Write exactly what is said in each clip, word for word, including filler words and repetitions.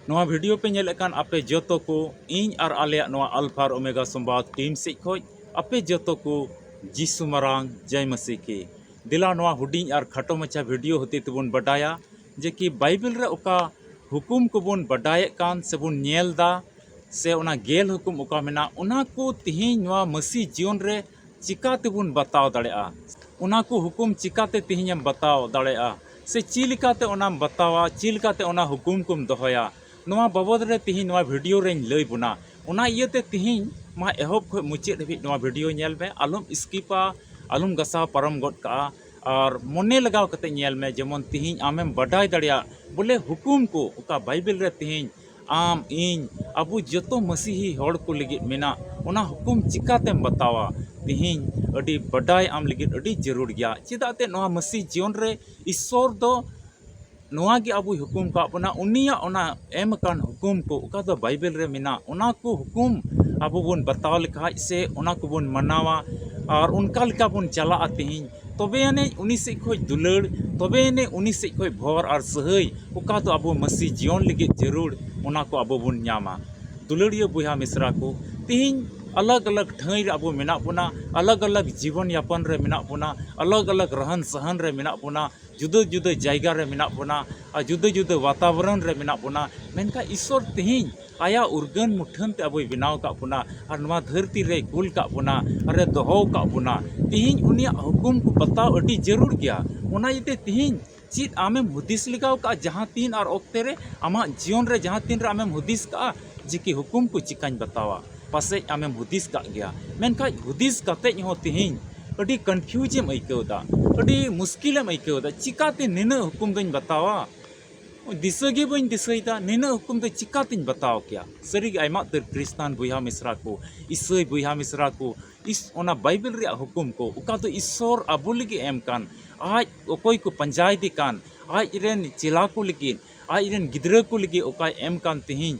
ᱱᱚᱣᱟ video ᱯᱮ ᱧᱮᱞᱮᱫ ᱠᱟᱱ ᱟᱯᱮ ᱡᱚᱛᱚ ᱠᱚ, ᱤᱧ ᱟᱨ ᱟᱞᱮᱭᱟᱜ ᱱᱚᱣᱟ Alpha ᱟᱨ Omega ᱥᱚᱢᱵᱟᱫ team ᱥᱮᱫ ᱠᱷᱚᱡ ᱟᱯᱮ ᱡᱚᱛᱚ ᱠᱚ ᱡᱤᱥᱩ ᱢᱟᱨᱟᱝ ᱡᱟᱭ ᱢᱟᱹᱥᱤ ᱠᱤ᱾ ᱫᱮᱞᱟ ᱱᱚᱣᱟ ᱦᱩᱰᱤᱧ ᱟᱨ ᱠᱷᱟᱴᱚ ᱢᱟᱪᱷᱟ video ᱦᱚᱛᱮ ᱛᱮᱵᱚᱱ ᱵᱟᱰᱟᱭᱟ ᱡᱮ ᱠᱤ ᱵᱟᱭᱵᱮᱞ ᱨᱮ ᱚᱠᱟ ᱦᱩᱠᱩᱢ ᱠᱚᱵᱚᱱ ᱵᱟᱰᱟᱭᱮᱫ ᱠᱟᱱ ᱥᱮᱵᱚᱱ ᱧᱮᱞ ᱫᱟ ᱥᱮ ᱚᱱᱟ ᱜᱮᱞ ᱦᱩᱠᱩᱢ ᱚᱠᱟ ᱢᱮᱱᱟᱜ, ᱚᱱᱟ ᱠᱚ ᱛᱤᱦᱤᱧ ᱱᱚᱣᱟ ᱢᱟᱹᱥᱤ ᱡᱤᱭᱚᱱ ᱨᱮ ᱪᱤᱠᱟ ᱛᱮᱵᱚᱱ ᱵᱟᱛᱟᱣ ᱫᱟᱲᱮᱭᱟᱜᱼᱟ? ᱚᱱᱟ ᱠᱚ ᱦᱩᱠᱩᱢ ᱪᱤᱠᱟᱛᱮ ᱛᱤᱦᱤᱧᱮᱢ ᱵᱟᱛᱟᱣ ᱫᱟᱲᱮᱭᱟᱜᱼᱟ? ᱥᱮ ᱪᱮᱫ ᱞᱮᱠᱟᱛᱮ ᱚᱱᱟᱢ ᱵᱟᱛᱟᱣᱟ, ᱪᱮᱫ ᱞᱮᱠᱟᱛᱮ ᱚᱱᱟ ᱦᱩᱠᱩᱢ ᱠᱚᱢ ᱫᱚᱦᱚᱭᱟ? ᱱᱚᱣᱟ ᱵᱟᱵᱚᱫ ᱨᱮ ᱛᱤᱦᱤᱧ ᱱᱚᱣᱟ video ᱨᱮᱧ ᱞᱟᱹᱭ ᱵᱚᱱᱟ᱾ ᱚᱱᱟ ᱤᱭᱟᱹᱛᱮ ᱛᱤᱦᱤᱧ ᱢᱟ ᱮᱦᱚᱵ ᱠᱷᱚᱱ ᱢᱩᱪᱟᱹᱫ ᱦᱟᱹᱵᱤᱡ ᱱᱚᱣᱟ video ᱧᱮᱞ ᱢᱮ, ᱟᱞᱚᱢ skipᱟ, ᱟᱞᱚᱢ ᱜᱟᱥᱟᱣ ᱯᱟᱨᱚᱢ ᱜᱚᱫ ᱠᱟᱜᱼᱟ᱾ ᱟᱨ ᱢᱚᱱᱮ ᱞᱟᱜᱟᱣ ᱠᱟᱛᱮ ᱧᱮᱞ ᱢᱮ, ᱡᱮᱢᱚᱱ ᱛᱤᱦᱤᱧ ᱟᱢᱮᱢ ᱵᱟᱰᱟᱭ ᱫᱟᱲᱮᱭᱟᱜ ᱵᱚᱞᱮ ᱦᱩᱠᱩᱢ ᱠᱚ ᱚᱠᱟ ᱵᱟᱭᱵᱮᱞ ᱨᱮ ᱛᱤᱦᱤᱧ ᱟᱢ, ᱤᱧ, ᱟᱵᱚ ᱡᱚᱛᱚ ᱢᱟᱹᱥᱤᱦᱤ ᱦᱚᱲ ᱠᱚ ᱞᱟᱹᱜᱤᱫ ᱢᱮᱱᱟᱜ, ᱚᱱᱟ ᱦᱩᱠᱩᱢ ᱪᱤᱠᱟᱛᱮᱢ ᱵᱟᱛᱟᱣᱟ? ᱛᱤᱦᱤᱧ ᱟᱹᱰᱤ ᱵᱟᱰᱟᱭ ᱟᱢ ᱞᱟᱹᱜᱤᱫ ᱟᱹᱰᱤ ᱡᱟᱹᱨᱩᱲ ᱜᱮᱭᱟ᱾ ᱪᱮᱫᱟᱜ ᱛᱮ ᱱᱚᱣᱟ ᱢᱟᱹᱥᱤ ᱡᱤᱭᱚᱱ ᱨᱮ ᱤᱥᱥᱚᱨ ᱫᱚ ᱱᱚᱣᱟ ᱜᱮ ᱟᱵᱚᱭ ᱦᱩᱠᱩᱢ ᱠᱟᱜ ᱵᱚᱱᱟ, ᱩᱱᱤᱭᱟᱜ ᱚᱱᱟ ᱮᱢ ᱟᱠᱟᱱ ᱦᱩᱠᱩᱢ ᱠᱚ ᱚᱠᱟ ᱫᱚ ᱵᱟᱭᱵᱮᱞ ᱨᱮ ᱢᱮᱱᱟᱜ, ᱚᱱᱟ ᱠᱚ ᱦᱩᱠᱩᱢ ᱟᱵᱚ ᱵᱚᱱ ᱵᱟᱛᱟᱣ ᱞᱮᱠᱷᱟᱡ ᱥᱮ ᱚᱱᱟ ᱠᱚᱵᱚᱱ ᱢᱟᱱᱟᱣᱟ ᱟᱨ ᱚᱱᱠᱟ ᱞᱮᱠᱟ ᱵᱚᱱ ᱪᱟᱞᱟᱜᱼᱟ ᱛᱤᱦᱤᱧ, ᱛᱚᱵᱮ ᱟᱹᱱᱤᱡ ᱩᱱᱤ ᱥᱮᱫ ᱠᱷᱚᱡ ᱫᱩᱞᱟᱹᱲ, ᱛᱚᱵᱮ ᱟᱹᱱᱤᱡ ᱩᱱᱤ ᱥᱮᱫ ᱠᱷᱚᱡ ᱵᱷᱚᱨ ᱟᱨ ᱥᱟᱹᱦᱟᱹᱭ, ᱚᱠᱟ ᱫᱚ ᱟᱵᱚ ᱢᱟᱹᱥᱤ ᱡᱤᱭᱚᱱ ᱞᱟᱹᱜᱤᱫ ᱡᱟᱹᱨᱩᱲ, ᱚᱱᱟ ᱠᱚ ᱟᱵᱚ ᱵᱚᱱ ᱧᱟᱢᱟ᱾ ᱫᱩᱞᱟᱹᱲᱤᱭᱟᱹ ᱵᱚᱭᱦᱟ ᱢᱤᱥᱨᱟ ᱠᱚ, ᱛᱤᱦᱤᱧ ᱟᱞᱟᱜᱽ ᱟᱞᱟᱜᱽ ᱴᱷᱟᱹᱭ ᱨᱮ ᱟᱵᱚ ᱢᱮᱱᱟᱜ ᱵᱚᱱᱟ, ᱟᱞᱟᱜᱽ ᱟᱞᱟᱜᱽ ᱡᱤᱵᱚᱱ ᱭᱟᱯᱚᱱ ᱨᱮ ᱢᱮᱱᱟᱜ ᱵᱚᱱᱟ, ᱟᱞᱟᱜᱽ ᱟᱞᱟᱜᱽ ᱨᱟᱦᱟᱱ ᱥᱟᱦᱟᱱ ᱨᱮ ᱢᱮᱱᱟᱜ ᱵᱚᱱᱟ, ᱡᱩᱫᱟᱹ ᱡᱩᱫᱟᱹ ᱡᱟᱭᱜᱟ ᱨᱮ ᱢᱮᱱᱟᱜ ᱵᱚᱱᱟ, ᱟᱨ ᱡᱩᱫᱟᱹ ᱡᱩᱫᱟᱹ ᱵᱟᱛᱟᱵᱚᱨᱚᱱ ᱨᱮ ᱢᱮᱱᱟᱜ ᱵᱚᱱᱟ, ᱢᱮᱱᱠᱷᱟᱱ ᱤᱥᱥᱚᱨ ᱛᱤᱦᱤᱧ ᱟᱭᱟᱜ ᱩᱨᱜᱟᱹᱱ ᱢᱩᱴᱷᱟᱹᱱ ᱛᱮ ᱟᱵᱚᱭ ᱵᱮᱱᱟᱣ ᱟᱠᱟᱫ ᱵᱚᱱᱟ ᱟᱨ ᱱᱚᱣᱟ ᱫᱷᱟᱹᱨᱛᱤ ᱨᱮᱭ ᱠᱩᱞ ᱟᱠᱟᱫ ᱵᱚᱱᱟ ᱟᱨᱮ ᱫᱚᱦᱚ ᱟᱠᱟᱫ ᱵᱚᱱᱟ᱾ ᱛᱤᱦᱤᱧ ᱩᱱᱤᱭᱟᱜ ᱦᱩᱠᱩᱢ ᱠᱚ ᱵᱟᱛᱟᱣ ᱟᱹᱰᱤ ᱡᱟᱹᱨᱩᱲ ᱜᱮᱭᱟ᱾ ᱚᱱᱟ ᱤᱭᱟᱹᱛᱮ ᱛᱤᱦᱤᱧ ᱪᱮᱫ ᱟᱢᱮᱢ ᱦᱩᱫᱤᱥ ᱞᱮᱜᱟᱣ ᱠᱟᱜᱼᱟ ᱡᱟᱦᱟᱸ ᱛᱤᱱ ᱟᱨ ᱚᱠᱛᱮ ᱨᱮ ᱟᱢᱟᱜ ᱡᱤᱭᱚᱱ ᱨᱮ ᱡᱟᱦᱟᱸ ᱛᱤᱱ ᱨᱮ ᱟᱢᱮᱢ ᱦᱩᱫᱤᱥ ᱠᱟᱜᱼᱟ ᱡᱮ ᱠᱤ ᱦᱩᱠᱩᱢ ᱠᱚ ᱪᱤᱠᱟᱹᱧ ᱵᱟᱛᱟᱣᱟ? ᱯᱟᱥᱮᱡ ᱟᱢᱮᱢ ᱦᱩᱫᱤᱥ ᱠᱟᱜ ᱜᱮᱭᱟ, ᱢᱮᱱᱠᱷᱟᱡ ᱦᱩᱫᱤᱥ ᱠᱟᱛᱮᱡ ᱦᱚᱸ ᱛᱤᱦᱤᱧ ᱟᱹᱰᱤ confuse ᱮᱢ ᱟᱹᱭᱠᱟᱹᱣ ᱮᱫᱟ, ᱟᱹᱰᱤ ᱢᱩᱥᱠᱤᱞ ᱮᱢ ᱟᱹᱭᱠᱟᱹᱣ ᱮᱫᱟ, ᱪᱤᱠᱟᱛᱮ ᱱᱤᱱᱟᱹᱜ ᱦᱩᱠᱩᱢ ᱫᱚᱧ ᱵᱟᱛᱟᱣᱟ? ᱫᱤᱥᱟᱹ ᱜᱮ ᱵᱟᱹᱧ ᱫᱤᱥᱟᱹᱭᱮᱫᱟ, ᱱᱤᱱᱟᱹᱜ ᱦᱩᱠᱩᱢ ᱫᱚ ᱪᱤᱠᱟᱛᱤᱧ ᱵᱟᱛᱟᱣ ᱠᱮᱭᱟ? ᱥᱟᱹᱨᱤᱜᱮ ᱟᱭᱢᱟ ᱩᱛᱟᱹᱨ ᱠᱷᱨᱤᱥᱴᱟᱱ ᱵᱚᱭᱦᱟ ᱢᱤᱥᱨᱟ ᱠᱚ, ᱤᱥᱟᱹᱭ ᱵᱚᱭᱦᱟ ᱢᱤᱥᱨᱟ ᱠᱚ, ᱤᱥ-, ᱚᱱᱟ ᱵᱟᱭᱵᱮᱞ ᱨᱮᱭᱟᱜ ᱦᱩᱠᱩᱢ ᱠᱚ, ᱚᱠᱟ ᱫᱚ ᱤᱥᱥᱚᱨ ᱟᱵᱚ ᱞᱟᱹᱜᱤᱫ ᱮᱢ ᱠᱟᱱ, ᱟᱡ ᱚᱠᱚᱭ ᱠᱚ ᱯᱟᱸᱡᱟᱭᱮᱫᱮ ᱠᱟᱱ, ᱟᱡ ᱨᱮᱱ ᱪᱮᱞᱟ ᱠᱚ ᱞᱟᱹᱜᱤᱫ, ᱟᱡ ᱨᱮᱱ ᱜᱤᱫᱽᱨᱟᱹ ᱠᱚ ᱞᱟᱹᱜᱤᱫ ᱚᱠᱟᱭ ᱮᱢ ᱠᱟᱱ ᱛᱤᱦᱤᱧ,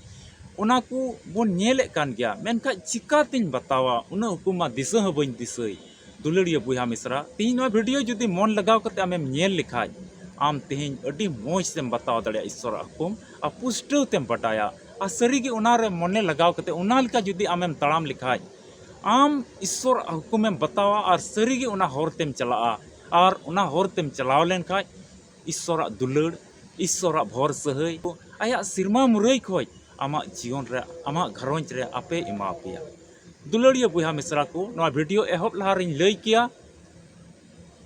ᱚᱱᱟ ᱠᱚ ᱵᱚᱱ ᱧᱮᱞᱮᱫ ᱠᱟᱱ ᱜᱮᱭᱟ᱾ ᱢᱮᱱᱠᱷᱟᱡ ᱪᱤᱠᱟᱛᱤᱧ ᱵᱟᱛᱟᱣᱟ? ᱩᱱᱟᱹᱜ ᱦᱩᱠᱩᱢ ᱢᱟ ᱫᱤᱥᱟᱹ ᱦᱚᱸ ᱵᱟᱹᱧ ᱫᱤᱥᱟᱹᱭ᱾ ᱫᱩᱞᱟᱹᱲᱤᱭᱟᱹ ᱵᱚᱭᱦᱟ ᱢᱤᱥᱨᱟ, ᱛᱤᱦᱤᱧ ᱱᱚᱣᱟ video ᱡᱩᱫᱤ ᱢᱚᱱ ᱞᱟᱜᱟᱣ ᱠᱟᱛᱮ ᱟᱢᱮᱢ ᱧᱮᱞ ᱞᱮᱠᱷᱟᱡ, ᱟᱢ ᱛᱮᱦᱮᱧ ᱟᱹᱰᱤ ᱢᱚᱡᱽ ᱛᱮᱢ ᱵᱟᱛᱟᱣ ᱫᱟᱲᱮᱭᱟᱜᱼᱟ ᱤᱥᱥᱚᱨᱟᱜ ᱦᱩᱠᱩᱢ, ᱟᱨ ᱯᱩᱥᱴᱟᱹᱣ ᱛᱮᱢ ᱵᱟᱰᱟᱭᱟ᱾ ᱟᱨ ᱥᱟᱹᱨᱤᱜᱮ ᱚᱱᱟᱨᱮ ᱢᱚᱱᱮ ᱞᱟᱜᱟᱣ ᱠᱟᱛᱮ ᱚᱱᱟ ᱞᱮᱠᱟ ᱡᱩᱫᱤ ᱟᱢᱮᱢ ᱛᱟᱲᱟᱢ ᱞᱮᱠᱷᱟᱡ, ᱟᱢ ᱤᱥᱥᱚᱨᱟᱜ ᱦᱩᱠᱩᱢᱮᱢ ᱵᱟᱛᱟᱣᱟ ᱟᱨ ᱥᱟᱹᱨᱤᱜᱮ ᱚᱱᱟ ᱦᱚᱨ ᱛᱮᱢ ᱪᱟᱞᱟᱜᱼᱟ᱾ ᱟᱨ ᱚᱱᱟ ᱦᱚᱨ ᱛᱮᱢ ᱪᱟᱞᱟᱣ ᱞᱮᱱᱠᱷᱟᱡ ᱤᱥᱥᱚᱨᱟᱜ ᱫᱩᱞᱟᱹᱲ, ᱤᱥᱥᱚᱨᱟᱜ ᱵᱷᱚᱨ ᱥᱟᱹᱦᱟᱹᱭ, ᱟᱭᱟᱜ ᱥᱤᱨᱢᱟ ᱢᱩᱨᱟᱹᱭ ᱠᱷᱚᱡ ᱟᱢᱟᱜ ᱡᱤᱭᱚᱱ ᱨᱮ, ᱟᱢᱟᱜ ᱜᱷᱟᱨᱚᱸᱡᱽ ᱨᱮ ᱟᱯᱮ ᱮᱢᱟ ᱯᱮᱭᱟ᱾ ᱫᱩᱞᱟᱹᱲᱤᱭᱟᱹ ᱵᱚᱭᱦᱟ ᱢᱤᱥᱨᱟ ᱠᱚ, ᱱᱚᱣᱟ ᱵᱷᱤᱰᱤᱭᱳ ᱮᱦᱚᱵ ᱞᱟᱦᱟ ᱨᱤᱧ ᱞᱟᱹᱭ ᱠᱮᱭᱟ,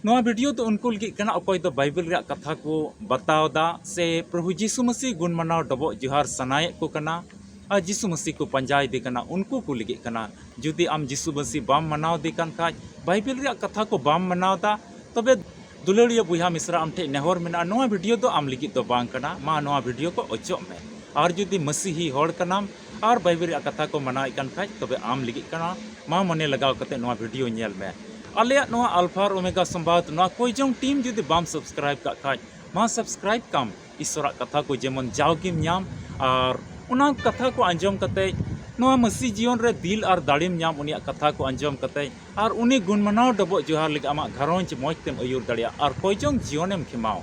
ᱱᱚᱣᱟ ᱵᱷᱤᱰᱤᱭᱳ ᱫᱚ ᱩᱱᱠᱩ ᱞᱟᱹᱜᱤᱫ ᱠᱟᱱᱟ ᱚᱠᱚᱭ ᱫᱚ ᱵᱟᱭᱵᱮᱞ ᱨᱮᱭᱟᱜ ᱠᱟᱛᱷᱟ ᱠᱚ ᱵᱟᱛᱟᱣ ᱫᱟ ᱥᱮ ᱯᱨᱚᱵᱷᱩ ᱡᱤᱥᱩ ᱢᱟᱹᱥᱤ ᱜᱩᱱ ᱢᱟᱱᱟᱣ ᱰᱚᱵᱚᱜ ᱡᱚᱦᱟᱨ ᱥᱟᱱᱟᱭᱮᱫ ᱠᱚ ᱠᱟᱱᱟ ᱟᱨ ᱡᱤᱥᱩ ᱢᱟᱹᱥᱤ ᱠᱚ ᱯᱟᱸᱡᱟᱭᱮᱫᱮ ᱠᱟᱱᱟ, ᱩᱱᱠᱩ ᱠᱚ ᱞᱟᱹᱜᱤᱫ ᱠᱟᱱᱟ᱾ ᱡᱩᱫᱤ ᱟᱢ ᱡᱤᱥᱩ ᱢᱟᱹᱥᱤ ᱵᱟᱢ ᱢᱟᱱᱟᱣ ᱫᱮ ᱠᱟᱱ ᱠᱷᱟᱡ, ᱵᱟᱭᱵᱮᱞ ᱨᱮᱭᱟᱜ ᱠᱟᱛᱷᱟ ᱠᱚ ᱵᱟᱢ ᱢᱟᱱᱟᱣ ᱫᱟ, ᱛᱚᱵᱮ ᱫᱩᱞᱟᱹᱲᱤᱭᱟᱹ ᱵᱚᱭᱦᱟ ᱢᱤᱥᱨᱟ, ᱟᱢ ᱴᱷᱮᱱ ᱱᱮᱦᱚᱨ ᱢᱮᱱᱟᱜᱼᱟ, ᱱᱚᱣᱟ ᱵᱷᱤᱰᱤᱭᱳ ᱫᱚ ᱟᱢ ᱞᱟᱹᱜᱤᱫ ᱫᱚ ᱵᱟᱝ ᱠᱟᱱᱟ, ᱢᱟ ᱱᱚᱣᱟ ᱵᱷᱤᱰᱤᱭᱳ ᱠᱚ ᱚᱪᱚᱜ ᱢᱮ᱾ ᱟᱨ ᱡᱩᱫᱤ ᱢᱟᱹᱥᱤᱦᱤ ᱦᱚᱲ ᱠᱟᱱᱟᱢ ᱟᱨ ᱵᱟᱭᱵᱮᱞ ᱨᱮᱭᱟᱜ ᱠᱟᱛᱷᱟ ᱠᱚ ᱢᱟᱱᱟᱣᱮᱫ ᱠᱟᱱ ᱠᱷᱟᱡ, ᱛᱚᱵᱮ ᱟᱢ ᱞᱟᱹᱜᱤᱫ ᱠᱟᱱᱟ, ᱢᱟ ᱢᱚᱱᱮ ᱞᱟᱜᱟᱣ ᱠᱟᱛᱮ ᱱᱚᱣᱟ ᱵᱷᱤᱰᱤᱭᱳ ᱧᱮᱞ ᱢᱮ᱾ ᱟᱞᱮᱭᱟᱜ ᱱᱚᱣᱟ ᱟᱞᱯᱷᱟ ᱟᱨ ᱳᱢᱮᱜᱟ ᱥᱚᱢᱵᱟᱫ, ᱱᱚᱣᱟ ᱠᱚᱭᱡᱚᱝ ᱴᱤᱢ ᱡᱩᱫᱤ ᱵᱟᱢ ᱥᱟᱵᱥᱠᱨᱟᱭᱤᱵ ᱠᱟᱜ ᱠᱷᱟᱡ, ᱢᱟ ᱥᱟᱵᱥᱠᱨᱟᱭᱤᱵ ᱠᱟᱢ᱾ ᱤᱥᱥᱚᱨᱟᱜ ᱠᱟᱛᱷᱟ ᱠᱚ ᱡᱮᱢᱚᱱ ᱡᱟᱣᱜᱮᱢ ᱧᱟᱢ, ᱟᱨ ᱚᱱᱟ ᱠᱟᱛᱷᱟ ᱠᱚ ᱟᱸᱡᱚᱢ ᱠᱟᱛᱮ ᱱᱚᱣᱟ ᱢᱟᱹᱥᱤ ᱡᱤᱭᱚᱱ ᱨᱮ ᱫᱤᱞ ᱟᱨ ᱫᱟᱲᱮᱢ ᱧᱟᱢ, ᱩᱱᱤᱭᱟᱜ ᱠᱟᱛᱷᱟ ᱠᱚ ᱟᱸᱡᱚᱢ ᱠᱟᱛᱮ, ᱟᱨ ᱩᱱᱤ ᱜᱩᱱ ᱢᱟᱱᱟᱣ ᱰᱚᱵᱚᱜ ᱡᱚᱦᱟᱨ ᱞᱟᱹᱜᱤᱫ ᱟᱢᱟᱜ ᱜᱷᱟᱨᱚᱸᱡᱽ ᱢᱚᱡᱽ ᱛᱮᱢ ᱟᱹᱭᱩᱨ ᱫᱟᱲᱮᱭᱟᱜᱼᱟ ᱟᱨ ᱠᱚᱭᱡᱚᱝ ᱡᱤᱭᱚᱱᱮᱢ ᱠᱷᱮᱢᱟᱣ᱾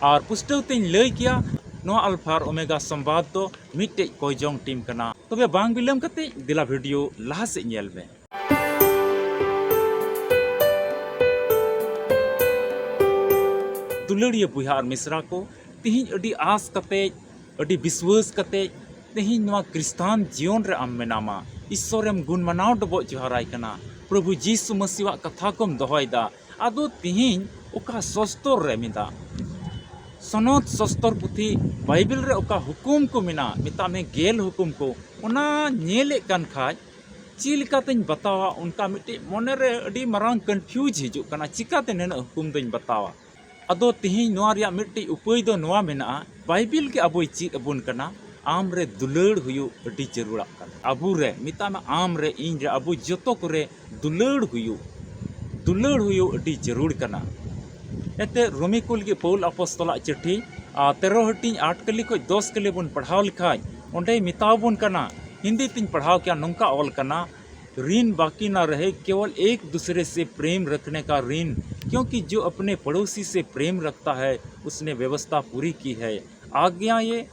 ᱟᱨ ᱯᱩᱥᱴᱟᱹᱣ ᱛᱮᱧ ᱞᱟᱹᱭ ᱠᱮᱭᱟ, ᱱᱚᱣᱟ ᱟᱞᱯᱷᱟ ᱟᱨ ᱳᱢᱮᱜᱟ ᱥᱚᱢᱵᱟᱫ ᱫᱚ ᱢᱤᱫᱴᱮᱡ ᱠᱚᱭᱡᱚᱝ ᱴᱤᱢ ᱠᱟᱱᱟ᱾ ᱛᱚᱵᱮ ᱵᱟᱝ ᱵᱤᱞᱚᱢ ᱠᱟᱛᱮ ᱫᱮᱞᱟ ᱵᱷᱤᱰᱤᱭᱳ ᱞᱟᱦᱟ ᱥᱮᱫ ᱧᱮᱞ ᱢᱮ᱾ ᱫᱩᱞᱟᱹᱲᱤᱭᱟᱹ ᱵᱚᱭᱦᱟ ᱟᱨ ᱢᱤᱥᱨᱟ ᱠᱚ, ᱛᱮᱦᱮᱧ ᱟᱹᱰᱤ ᱟᱸᱥ ᱠᱟᱛᱮ, ᱟᱹᱰᱤ ᱵᱤᱥᱣᱟᱹᱥ ᱠᱟᱛᱮ ᱛᱮᱦᱮᱧ ᱱᱚᱣᱟ ᱠᱷᱨᱤᱥᱴᱟᱱ ᱡᱤᱭᱚᱱ ᱨᱮ ᱟᱢ ᱢᱮᱱᱟᱢᱟ, ᱤᱥᱥᱚᱨᱮᱢ ᱜᱩᱱ ᱢᱟᱱᱟᱣ ᱰᱚᱵᱚᱜ ᱡᱚᱦᱟᱨᱟᱭ ᱠᱟᱱᱟ, ᱯᱨᱚᱵᱷᱩ ᱡᱤᱥᱩ ᱢᱟᱹᱥᱤᱣᱟᱜ ᱠᱟᱛᱷᱟ ᱠᱚᱢ ᱫᱚᱦᱚᱭᱮᱫᱟ᱾ ᱟᱫᱚ ᱛᱮᱦᱮᱧ ᱚᱠᱟ ᱥᱚᱥᱛᱚᱨ ᱨᱮ ᱢᱮᱱᱟᱜ, ᱥᱚᱱᱚᱛ ᱥᱚᱥᱛᱚᱨ ᱯᱩᱛᱷᱤ ᱵᱟᱭᱵᱮᱞ ᱨᱮ ᱚᱠᱟ ᱦᱩᱠᱩᱢ ᱠᱚ ᱢᱮᱱᱟᱜ, ᱢᱮᱛᱟᱜ ᱢᱮ ᱜᱮᱞ ᱦᱩᱠᱩᱢ ᱠᱚ, ᱚᱱᱟ ᱧᱮᱞᱮᱫ ᱠᱟᱱ ᱠᱷᱟᱡ ᱪᱮᱫ ᱞᱮᱠᱟᱛᱮᱧ ᱵᱟᱛᱟᱣᱟ, ᱚᱱᱠᱟ ᱢᱤᱫᱴᱮᱡ ᱢᱚᱱᱮᱨᱮ ᱟᱹᱰᱤ ᱢᱟᱨᱟᱝ ᱠᱚᱱᱯᱷᱤᱭᱩᱡᱽ ᱦᱤᱡᱩᱜ ᱠᱟᱱᱟ, ᱪᱤᱠᱟᱛᱮ ᱱᱩᱱᱟᱹᱜ ᱦᱩᱠᱩᱢ ᱫᱚᱧ ᱵᱟᱛᱟᱣᱟ? ᱟᱫᱚ ᱛᱮᱦᱮᱧ ᱱᱚᱣᱟ ᱨᱮᱭᱟᱜ ᱢᱤᱫᱴᱮᱡ ᱩᱯᱟᱹᱭ ᱫᱚ ᱱᱚᱣᱟ ᱢᱮᱱᱟᱜᱼᱟ, ᱵᱟᱭᱵᱮᱞ ᱜᱮ ᱟᱵᱚᱭ ᱪᱮᱫ ᱟᱵᱚᱱ ᱠᱟᱱᱟ, ᱟᱢ ᱨᱮ ᱫᱩᱞᱟᱹᱲ ᱦᱩᱭᱩᱜ ᱟᱹᱰᱤ ᱡᱟᱹᱨᱩᱲᱟᱜ ᱠᱟᱱᱟ᱾ ᱟᱵᱚ ᱨᱮ, ᱢᱮᱛᱟᱜ ᱢᱮ, ᱟᱢ ᱨᱮ, ᱤᱧ ᱨᱮ, ᱟᱵᱚ ᱡᱚᱛᱚ ᱠᱚᱨᱮ ᱫᱩᱞᱟᱹᱲ ᱦᱩᱭᱩᱜ, ᱫᱩᱞᱟᱹᱲ ᱦᱩᱭᱩᱜ ᱟᱹᱰᱤ ᱡᱟᱹᱨᱩᱲ ᱠᱟᱱᱟ᱾ ᱮᱱᱛᱮ ᱨᱳᱢᱤ ᱠᱚ ᱞᱟᱹᱜᱤᱫ ᱯᱟᱹᱣᱩᱞ ᱟᱯᱚᱥᱛᱚᱞᱟᱜ ᱪᱤᱴᱷᱤ, ᱟᱨ ᱛᱮᱨᱚ ᱦᱟᱹᱴᱤᱧ ᱟᱴ ᱠᱟᱹᱞᱤ ᱠᱷᱚᱡ ᱫᱚᱥ ᱠᱟᱹᱞᱤ ᱵᱚᱱ ᱯᱟᱲᱦᱟᱣ ᱞᱮᱠᱷᱟᱡ, ᱚᱸᱰᱮᱭ ᱢᱮᱛᱟᱣ ᱵᱚᱱ ᱠᱟᱱᱟ, ᱦᱤᱱᱫᱤ ᱛᱤᱧ ᱯᱟᱲᱦᱟᱣ ᱠᱮᱭᱟ, ᱱᱚᱝᱠᱟ ᱚᱞ ᱠᱟᱱᱟ, ऋण बाकी ना रहे, केवल एक दूसरे से प्रेम रखने का ऋण क्योंकि जो अपने पड़ोसी से प्रेम रखता है, उसने व्यवस्था पूरी की है। आज्ञा ये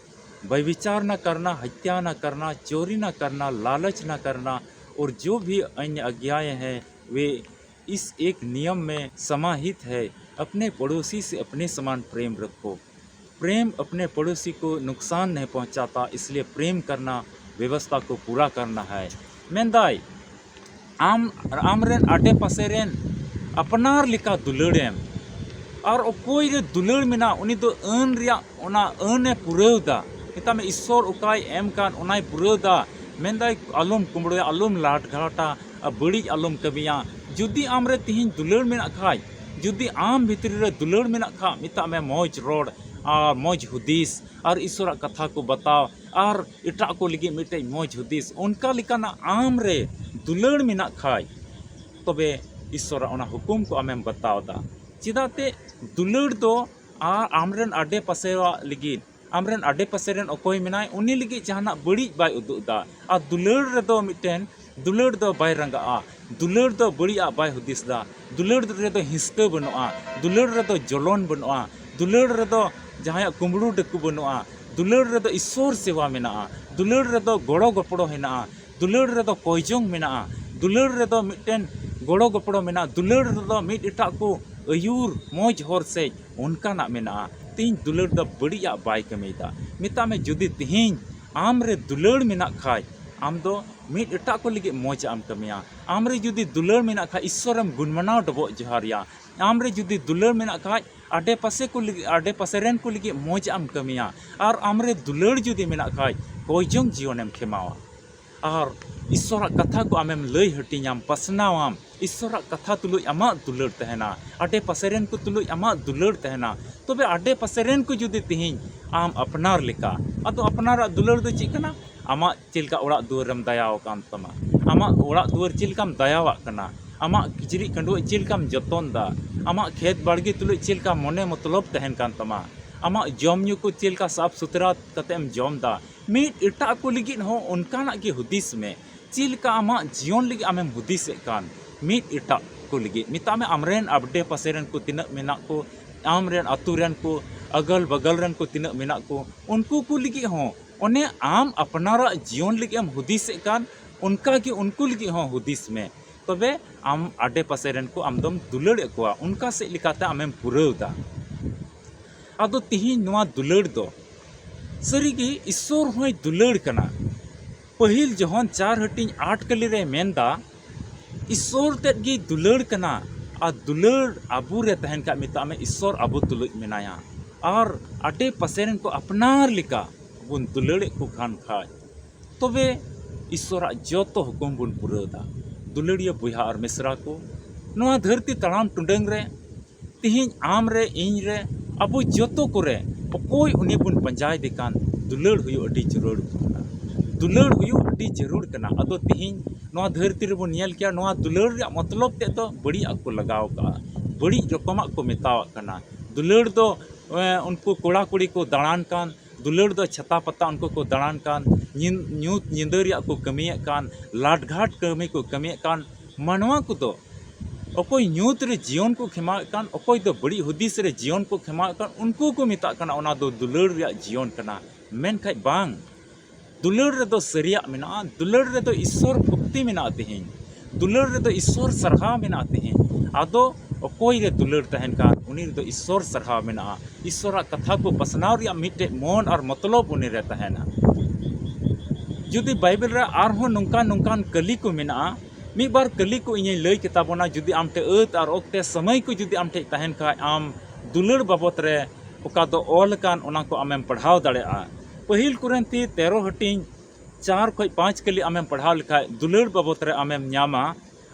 व्यभिचार न करना, हत्या न करना, चोरी न करना, लालच न करना और जो भी अन्य आज्ञाएं हैं, वे इस एक नियम में समाहित है, अपने पड़ोसी से अपने समान प्रेम रखो। प्रेम अपने पड़ोसी को नुकसान नहीं पहुंचाता, इसलिए प्रेम करना, व्यवस्था को पूरा करना है। ᱢᱮᱱᱫᱟᱭ, ᱟᱢ, ᱟᱢᱨᱮᱱ ᱟᱰᱮ ᱯᱟᱥᱮ ᱨᱮᱱ ᱟᱯᱱᱟᱨ ᱞᱮᱠᱟ ᱫᱩᱞᱟᱹᱲᱮᱢ᱾ ᱟᱨ ᱚᱠᱚᱭ ᱨᱮ ᱫᱩᱞᱟᱹᱲ ᱢᱮᱱᱟᱜ, ᱩᱱᱤ ᱫᱚ ᱟᱹᱱ ᱨᱮᱭᱟᱜ ᱚᱱᱟ ᱟᱹᱱᱮ ᱯᱩᱨᱟᱹᱣ ᱫᱟ᱾ ᱢᱮᱛᱟᱜ ᱢᱮ, ᱤᱥᱥᱚᱨ ᱚᱠᱟᱭ ᱮᱢ ᱠᱟᱱ, ᱚᱱᱟᱭ ᱯᱩᱨᱟᱹᱣ ᱫᱟ᱾ ᱢᱮᱱᱫᱟᱭ, ᱟᱞᱚᱢ ᱠᱩᱢᱵᱽᱲᱩᱭᱟ, ᱟᱞᱚᱢ ᱞᱟᱴᱜᱷᱟᱴᱟ, ᱟᱨ ᱵᱟᱹᱲᱤᱡ ᱟᱞᱚᱢ ᱠᱟᱹᱢᱤᱭᱟ᱾ ᱡᱩᱫᱤ ᱟᱢ ᱨᱮ ᱛᱤᱦᱤᱧ ᱫᱩᱞᱟᱹᱲ ᱢᱮᱱᱟᱜ ᱠᱷᱟᱡ, ᱡᱩᱫᱤ ᱟᱢ ᱵᱷᱤᱛᱨᱤ ᱨᱮ ᱫᱩᱞᱟᱹᱲ ᱢᱮᱱᱟᱜ ᱠᱷᱟᱡ, ᱢᱮᱛᱟᱜ ᱢᱮ, ᱢᱚᱡᱽ ᱨᱚᱲ ᱟᱨ ᱢᱚᱡᱽ ᱦᱩᱫᱤᱥ ᱟᱨ ᱤᱥᱥᱚᱨᱟᱜ ᱠᱟᱛᱷᱟ ᱠᱚ ᱵᱟᱛᱟᱣ ᱟᱨ ᱮᱴᱟᱜ ᱠᱚ ᱞᱟᱹᱜᱤᱫ ᱢᱤᱫᱴᱮᱡ ᱢᱚᱡᱽ ᱦᱩᱫᱤᱥ, ᱚᱱᱠᱟ ᱞᱮᱠᱟᱱᱟᱜ ᱟᱢ ᱨᱮ ᱫᱩᱞᱟᱹᱲ ᱢᱮᱱᱟᱜ ᱠᱷᱟᱡ, ᱛᱚᱵᱮ ᱤᱥᱥᱚᱨᱟᱜ ᱚᱱᱟ ᱦᱩᱠᱩᱢ ᱠᱚ ᱟᱢᱮᱢ ᱵᱟᱛᱟᱣ ᱫᱟ᱾ ᱪᱮᱫᱟᱜ ᱛᱮ ᱫᱩᱞᱟᱹᱲ ᱫᱚ ᱟᱨ ᱟᱢᱨᱮᱱ ᱟᱰᱮ ᱯᱟᱥᱮᱣᱟᱜ ᱞᱟᱹᱜᱤᱫ, ᱟᱢᱨᱮᱱ ᱟᱰᱮ ᱯᱟᱥᱮ ᱨᱮᱱ ᱚᱠᱚᱭ ᱢᱮᱱᱟᱭ, ᱩᱱᱤ ᱞᱟᱹᱜᱤᱫ ᱡᱟᱦᱟᱱᱟᱜ ᱵᱟᱹᱲᱤᱡ ᱵᱟᱭ ᱩᱫᱩᱜ ᱫᱟ᱾ ᱟᱨ ᱫᱩᱞᱟᱹᱲ ᱨᱮᱫᱚ ᱢᱤᱫᱴᱮᱱ, ᱫᱩᱞᱟᱹᱲ ᱫᱚ ᱵᱟᱭ ᱨᱟᱸᱜᱟᱜᱼᱟ᱾ ᱫᱩᱞᱟᱹᱲ ᱫᱚ ᱵᱟᱹᱲᱤᱡᱟᱜ ᱵᱟᱭ ᱦᱩᱫᱤᱥ ᱫᱟ᱾ ᱫᱩᱞᱟᱹᱲ ᱨᱮᱫᱚ ᱦᱤᱸᱥᱠᱟᱹ ᱵᱟᱹᱱᱩᱜᱼᱟ᱾ ᱫᱩᱞᱟᱹᱲ ᱨᱮᱫᱚ ᱡᱚᱞᱚᱱ ᱵᱟᱹᱱᱩᱜᱼᱟ᱾ ᱫᱩᱞᱟᱹᱲ ᱨᱮᱫᱚ ᱡᱟᱦᱟᱸᱭᱟᱜ ᱠᱩᱢᱵᱽᱲᱩ ᱰᱟᱹᱠᱩ ᱵᱟᱹᱱᱩᱜᱼᱟ᱾ ᱫᱩᱞᱟᱹᱲ ᱨᱮᱫᱚ ᱤᱥᱥᱚᱨ ᱥᱮᱵᱟ ᱢᱮᱱᱟᱜᱼᱟ᱾ ᱫᱩᱞᱟᱹᱲ ᱨᱮᱫᱚ ᱜᱚᱲᱚ ᱜᱚᱯᱚᱲᱚ ᱦᱮᱱᱟᱜᱼᱟ᱾ ᱫᱩᱞᱟᱹᱲ ᱨᱮᱫᱚ ᱠᱚᱭᱡᱚᱝ ᱢᱮᱱᱟᱜᱼᱟ᱾ ᱫᱩᱞᱟᱹᱲ ᱨᱮᱫᱚ ᱢᱤᱫᱴᱮᱱ ᱜᱚᱲᱚ ᱜᱚᱯᱚᱲᱚ ᱢᱮᱱᱟᱜᱼᱟ᱾ ᱫᱩᱞᱟᱹᱲ ᱨᱮᱫᱚ ᱢᱤᱫ ᱮᱴᱟᱜ ᱠᱚ ᱟᱹᱭᱩᱨ ᱢᱚᱡᱽ ᱦᱚᱨ ᱥᱮᱡ ᱚᱱᱠᱟᱱᱟᱜ ᱢᱮᱱᱟᱜᱼᱟ᱾ ᱛᱤᱦᱤᱧ ᱫᱩᱞᱟᱹᱲ ᱫᱚ ᱵᱟᱹᱲᱤᱡᱟᱜ ᱵᱟᱭ ᱠᱟᱹᱢᱤᱭᱮᱫᱟ᱾ ᱢᱮᱛᱟᱜ ᱢᱮ, ᱡᱩᱫᱤ ᱛᱤᱦᱤᱧ ᱟᱢ ᱨᱮ ᱫᱩᱞᱟᱹᱲ ᱢᱮᱱᱟᱜ ᱠᱷᱟᱡ, ᱟᱢ ᱫᱚ ᱢᱤᱫ ᱮᱴᱟᱜ ᱠᱚ ᱞᱟᱹᱜᱤᱫ ᱢᱚᱡᱽ ᱟᱜ ᱮᱢ ᱠᱟᱹᱢᱤᱭᱟ᱾ ᱟᱢ ᱨᱮ ᱡᱩᱫᱤ ᱫᱩᱞᱟᱹᱲ ᱢᱮᱱᱟᱜ ᱠᱷᱟᱡ, ᱤᱥᱥᱚᱨᱮᱢ ᱜᱩᱱᱢᱟᱱᱟᱣ ᱰᱚᱵᱚᱜ ᱡᱚᱦᱟᱨ ᱭᱟ᱾ ᱟᱢ ᱨᱮ ᱡᱩᱫᱤ ᱫᱩᱞᱟᱹᱲ ᱢᱮᱱᱟᱜ ᱠᱷᱟᱡ, ᱟᱰᱮ ᱯᱟᱥᱮ ᱠᱚ ᱞᱟᱹᱜᱤᱫ, ᱟᱰᱮ ᱯᱟᱥᱮ ᱨᱮᱱ ᱠᱚ ᱞᱟᱹᱜᱤᱫ ᱢᱚᱡᱽ ᱟᱜ ᱮᱢ ᱠᱟᱹᱢᱤᱭᱟ᱾ ᱟᱨ ᱟᱢ ᱨᱮ ᱫᱩᱞᱟᱹᱲ ᱡᱩᱫᱤ ᱢᱮᱱᱟᱜ ᱠᱷᱟᱡ, ᱠᱚᱭᱡᱚᱝ ᱡᱤᱭᱚᱱᱮᱢ ᱠᱷᱮᱢᱟᱣᱟ᱾ ᱟᱨ ᱤᱥᱥᱚᱨᱟᱜ ᱠᱟᱛᱷᱟ ᱠᱚ ᱟᱢᱮᱢ ᱞᱟᱹᱭ ᱦᱟᱹᱴᱤᱧᱟᱢ, ᱯᱟᱥᱱᱟᱣᱟᱢ᱾ ᱤᱥᱥᱚᱨᱟᱜ ᱠᱟᱛᱷᱟ ᱛᱩᱞᱩᱡ ᱟᱢᱟᱜ ᱫᱩᱞᱟᱹᱲ ᱛᱟᱦᱮᱱᱟ, ᱟᱰᱮ ᱯᱟᱥᱮ ᱨᱮᱱ ᱠᱚ ᱛᱩᱞᱩᱡ ᱟᱢᱟᱜ ᱫᱩᱞᱟᱹᱲ ᱛᱟᱦᱮᱱᱟ᱾ ᱛᱚᱵᱮ ᱟᱰᱮ ᱯᱟᱥᱮ ᱨᱮᱱ ᱠᱚ ᱡᱩᱫᱤ ᱛᱤᱦᱤᱧ ᱟᱢ ᱟᱯᱱᱟᱨ ᱞᱮᱠᱟ, ᱟᱫᱚ ᱟᱯᱱᱟᱨᱟᱜ ᱫᱩᱞᱟᱹᱲ ᱫᱚ ᱪᱮᱫ ᱠᱟᱱᱟ? ᱟᱢᱟᱜ ᱪᱮᱫ ᱞᱮᱠᱟ ᱚᱲᱟᱜ ᱫᱩᱣᱟᱹᱨᱮᱢ ᱫᱟᱭᱟᱣ ᱟᱠᱟᱱ ᱛᱟᱢᱟ, ᱟᱢᱟᱜ ᱚᱲᱟᱜ ᱫᱩᱣᱟᱹᱨ ᱪᱮᱫ ᱞᱮᱠᱟᱢ ᱫᱟᱭᱟᱣᱟᱜ ᱠᱟᱱᱟ, ᱟᱢᱟᱜ ᱠᱤᱪᱨᱤᱡ ᱠᱷᱟᱹᱰᱩᱣᱟᱹᱜ ᱪᱮᱫ ᱞᱮᱠᱟᱢ ᱡᱚᱛᱚᱱ ᱫᱟ, ᱟᱢᱟᱜ ᱠᱷᱮᱛ ᱵᱟᱲᱜᱮ ᱛᱩᱞᱩᱡ ᱪᱮᱫ ᱞᱮᱠᱟ ᱢᱚᱱᱮ ᱢᱚᱛᱞᱚᱵ ᱛᱟᱦᱮᱱ ᱠᱟᱱ ᱛᱟᱢᱟ, ᱟᱢᱟᱜ ᱡᱚᱢ ᱧᱩ ᱠᱚ ᱪᱮᱫ ᱞᱮᱠᱟ ᱥᱟᱯᱷ ᱥᱩᱛᱨᱟ ᱠᱟᱛᱮ ᱮᱢ ᱡᱚᱢ ᱫᱟ, ᱢᱤᱫ ᱮᱴᱟᱜ ᱠᱚ ᱞᱟᱹᱜᱤᱫ ᱦᱚᱸ ᱚᱱᱠᱟᱱᱟᱜ ᱜᱮ ᱦᱩᱫᱤᱥ ᱢᱮ᱾ ᱪᱮᱫ ᱞᱮᱠᱟ ᱟᱢᱟᱜ ᱡᱤᱭᱚᱱ ᱞᱟᱹᱜᱤᱫ ᱟᱢᱮᱢ ᱦᱩᱫᱤᱥᱮᱫ ᱠᱟᱱ, ᱢᱤᱫ ᱮᱴᱟᱜ ᱠᱚ ᱞᱟᱹᱜᱤᱫ, ᱢᱮᱛᱟᱜ ᱢᱮ ᱟᱢᱨᱮᱱ ᱟᱰᱮ ᱯᱟᱥᱮ ᱨᱮᱱ ᱠᱚ ᱛᱤᱱᱟᱹᱜ ᱢᱮᱱᱟᱜ ᱠᱚ, ᱟᱢᱨᱮᱱ ᱟᱹᱛᱩ ᱨᱮᱱ ᱠᱚ, ᱟᱜᱟᱞ ᱵᱟᱜᱟᱞ ᱨᱮᱱ ᱠᱚ ᱛᱤᱱᱟᱹᱜ ᱢᱮᱱᱟᱜ ᱠᱚ, ᱩᱱᱠᱩ ᱠᱚ ᱞᱟᱹᱜᱤᱫ ᱦᱚᱸ ᱚᱱᱮ ᱟᱢ ᱟᱯᱱᱟᱨᱟᱜ ᱡᱤᱭᱚᱱ ᱞᱟᱹᱜᱤᱫ ᱮᱢ ᱦᱩᱫᱤᱥᱮᱫ ᱠᱟᱱ, ᱚᱱᱠᱟ ᱜᱮ ᱩᱱᱠᱩ ᱞᱟᱹᱜᱤᱫ ᱦᱚᱸ ᱦᱩᱫᱤᱥ ᱢᱮ᱾ ᱛᱚᱵᱮ ᱟᱢ ᱟᱰᱮ ᱯᱟᱥᱮ ᱨᱮᱱ ᱠᱚ ᱟᱢ ᱫᱚᱢ ᱫᱩᱞᱟᱹᱲᱮᱫ ᱠᱚᱣᱟ, ᱚᱱᱠᱟ ᱥᱮᱫ ᱞᱮᱠᱟᱛᱮ ᱟᱢᱮᱢ ᱯᱩᱨᱟᱹᱣ ᱮᱫᱟ᱾ ᱟᱫᱚ ᱛᱤᱦᱤᱧ ᱱᱚᱣᱟ ᱫᱩᱞᱟᱹᱲ ᱫᱚ ᱥᱟᱹᱨᱤᱜᱮ ᱤᱥᱥᱚᱨ ᱦᱚᱸᱭ ᱫᱩᱞᱟᱹᱲ ᱠᱟᱱᱟ᱾ ᱯᱟᱹᱦᱤᱞ ᱡᱚᱦᱚᱱ ᱪᱟᱨ ᱦᱟᱹᱴᱤᱧ ᱟᱴ ᱠᱟᱹᱞᱤ ᱨᱮ ᱢᱮᱱᱫᱟ, ᱤᱥᱥᱚᱨ ᱛᱮᱫ ᱜᱮ ᱫᱩᱞᱟᱹᱲ ᱠᱟᱱᱟ᱾ ᱟᱨ ᱫᱩᱞᱟᱹᱲ ᱟᱵᱚ ᱨᱮ ᱛᱟᱦᱮᱱ ᱠᱷᱟᱡ, ᱢᱮᱛᱟᱜ ᱢᱮ ᱤᱥᱥᱚᱨ ᱟᱵᱚ ᱛᱩᱞᱩᱡ ᱢᱮᱱᱟᱭᱟ᱾ ᱟᱨ ᱟᱰᱮ ᱯᱟᱥᱮ ᱨᱮᱱ ᱠᱚ ᱟᱯᱱᱟᱨ ᱞᱮᱠᱟ ᱵᱚᱱ ᱫᱩᱞᱟᱹᱲᱮᱫ ᱠᱚ ᱠᱷᱟᱱ ᱠᱷᱟᱡ, ᱛᱚᱵᱮ ᱤᱥᱥᱚᱨᱟᱜ ᱡᱚᱛᱚ ᱦᱩᱠᱩᱢ ᱵᱚᱱ ᱯᱩᱨᱟᱹᱣ ᱮᱫᱟ᱾ ᱫᱩᱞᱟᱹᱲᱤᱭᱟᱹ ᱵᱚᱭᱦᱟ ᱟᱨ ᱢᱤᱥᱨᱟ ᱠᱚ, ᱱᱚᱣᱟ ᱫᱷᱟᱹᱨᱛᱤ ᱛᱟᱲᱟᱢ ᱴᱩᱰᱟᱹᱝ ᱨᱮ ᱛᱤᱦᱤᱧ ᱟᱢ ᱨᱮ, ᱤᱧ ᱨᱮ, ᱟᱵᱚ ᱡᱚᱛᱚ ᱠᱚᱨᱮ ᱚᱠᱚᱭ ᱩᱱᱤ ᱵᱚᱱ ᱯᱟᱸᱡᱟᱭᱮᱫᱮ ᱠᱟᱱ, ᱫᱩᱞᱟᱹᱲ ᱦᱩᱭᱩᱜ ᱟᱹᱰᱤ ᱡᱟᱹᱨᱩᱲ ᱠᱟᱱᱟ᱾ ᱫᱩᱞᱟᱹᱲ ᱦᱩᱭᱩᱜ ᱟᱹᱰᱤ ᱡᱟᱹᱨᱩᱲ ᱠᱟᱱᱟ᱾ ᱟᱫᱚ ᱛᱤᱦᱤᱧ ᱱᱚᱣᱟ ᱫᱷᱟᱹᱨᱛᱤ ᱨᱮᱵᱚᱱ ᱧᱮᱞ ᱠᱮᱭᱟ, ᱱᱚᱣᱟ ᱫᱩᱞᱟᱹᱲ ᱨᱮᱭᱟᱜ ᱢᱚᱛᱞᱚᱵ ᱛᱮᱫ ᱫᱚ ᱵᱟᱹᱲᱤᱡ ᱟᱜ ᱠᱚ ᱞᱟᱜᱟᱣ ᱠᱟᱜᱼᱟ, ᱵᱟᱹᱲᱤᱡ ᱨᱚᱠᱚᱢᱟᱜ ᱠᱚ ᱢᱮᱛᱟᱣᱟᱜ ᱠᱟᱱᱟ᱾ ᱫᱩᱞᱟᱹᱲ ᱫᱚ, ᱮ, ᱩᱱᱠᱩ ᱠᱚᱲᱟ ᱠᱩᱲᱤ ᱠᱚ ᱫᱟᱬᱟᱱ ᱠᱟᱱ, ᱫᱩᱞᱟᱹᱲ ᱫᱚ ᱪᱷᱟᱛᱟ ᱯᱟᱛᱟ ᱩᱱᱠᱩ ᱠᱚ ᱫᱟᱬᱟᱱ ᱠᱟᱱ, ᱧᱤ-, ᱧᱩᱛ ᱧᱤᱫᱟᱹ ᱨᱮᱭᱟᱜ ᱠᱚ ᱠᱟᱹᱢᱤᱭᱮᱫ ᱠᱟᱱ, ᱞᱟᱴᱜᱷᱟᱴ ᱠᱟᱹᱢᱤ ᱠᱚ ᱠᱟᱹᱢᱤᱭᱮᱫ ᱠᱟᱱ, ᱢᱟᱱᱣᱟ ᱠᱚᱫᱚ ᱚᱠᱚᱭ ᱧᱩᱛ ᱨᱮ ᱡᱤᱭᱚᱱ ᱠᱚ ᱠᱷᱮᱢᱟᱣᱮᱫ ᱠᱟᱱ, ᱚᱠᱚᱭ ᱫᱚ ᱵᱟᱹᱲᱤᱡ ᱦᱩᱫᱤᱥ ᱨᱮ ᱡᱤᱭᱚᱱ ᱠᱚ ᱠᱷᱮᱢᱟᱣᱮᱫ ᱠᱟᱱ, ᱩᱱᱠᱩ ᱠᱚ ᱢᱮᱛᱟᱜ ᱠᱟᱱᱟ ᱚᱱᱟ ᱫᱚ ᱫᱩᱞᱟᱹᱲ ᱨᱮᱭᱟᱜ ᱡᱤᱭᱚᱱ ᱠᱟᱱᱟ᱾ ᱢᱮᱱᱠᱷᱟᱡ ᱵᱟᱝ, ᱫᱩᱞᱟᱹᱲ ᱨᱮᱫᱚ ᱥᱟᱹᱨᱤᱭᱟᱜ ᱢᱮᱱᱟᱜᱼᱟ, ᱫᱩᱞᱟᱹᱲ ᱨᱮᱫᱚ ᱤᱥᱥᱚᱨ ᱵᱷᱚᱠᱛᱤ ᱢᱮᱱᱟᱜᱼᱟ᱾ ᱛᱮᱦᱮᱧ ᱫᱩᱞᱟᱹᱲ ᱨᱮᱫᱚ ᱤᱥᱥᱚᱨ ᱥᱟᱨᱦᱟᱣ ᱢᱮᱱᱟᱜᱼᱟ᱾ ᱛᱮᱦᱮᱧ ᱟᱫᱚ ᱚᱠᱚᱭ ᱨᱮ ᱫᱩᱞᱟᱹᱲ ᱛᱟᱦᱮᱱ ᱠᱷᱟᱱ, ᱩᱱᱤ ᱨᱮᱫᱚ ᱤᱥᱥᱚᱨ ᱥᱟᱨᱦᱟᱣ ᱢᱮᱱᱟᱜᱼᱟ᱾ ᱤᱥᱥᱚᱨᱟᱜ ᱠᱟᱛᱷᱟ ᱠᱚ ᱯᱟᱥᱱᱟᱣ ᱨᱮᱭᱟᱜ ᱢᱤᱫᱴᱮᱡ ᱢᱚᱱ ᱟᱨ ᱢᱚᱛᱞᱚᱵ ᱩᱱᱤ ᱨᱮ ᱛᱟᱦᱮᱱᱟ᱾ ᱡᱩᱫᱤ ᱵᱟᱭᱵᱮᱞ ᱨᱮ ᱟᱨᱦᱚᱸ ᱱᱚᱝᱠᱟᱱ ᱱᱚᱝᱠᱟᱱ ᱠᱟᱹᱞᱤ ᱠᱚ ᱢᱮᱱᱟᱜᱼᱟ, ᱢᱤᱫ ᱵᱟᱨ ᱠᱟᱹᱞᱤ ᱠᱚ ᱤᱧᱤᱧ ᱞᱟᱹᱭ ᱠᱮᱛᱟ ᱵᱚᱱᱟ᱾ ᱡᱩᱫᱤ ᱟᱢ ᱴᱷᱮᱡ ᱟᱹᱛ ᱟᱨ ᱚᱠᱛᱮ ᱥᱚᱢᱚᱭ ᱠᱚ ᱡᱩᱫᱤ ᱟᱢ ᱴᱷᱮᱡ ᱛᱟᱦᱮᱱ ᱠᱷᱟᱡ, ᱟᱢ ᱫᱩᱞᱟᱹᱲ ᱵᱟᱵᱚᱛ ᱨᱮ ᱚᱠᱟ ᱫᱚ ᱚᱞ ᱟᱠᱟᱱ, ᱚᱱᱟ ᱠᱚ ᱟᱢᱮᱢ ᱯᱟᱲᱦᱟᱣ ᱫᱟᱲᱮᱭᱟᱜᱼᱟ᱾ ᱯᱟᱹᱦᱤᱞ ᱠᱚᱨᱤᱱᱛᱷᱤ ᱛᱮᱨᱚ ᱦᱟᱹᱴᱤᱧ ᱪᱟᱨ ᱠᱷᱚᱡ ᱯᱟᱸᱪ ᱠᱟᱹᱞᱤ ᱟᱢᱮᱢ ᱯᱟᱲᱦᱟᱣ ᱞᱮᱠᱷᱟᱡ, ᱫᱩᱞᱟᱹᱲ ᱵᱟᱵᱚᱛ ᱨᱮ ᱟᱢᱮᱢ ᱧᱟᱢᱟ᱾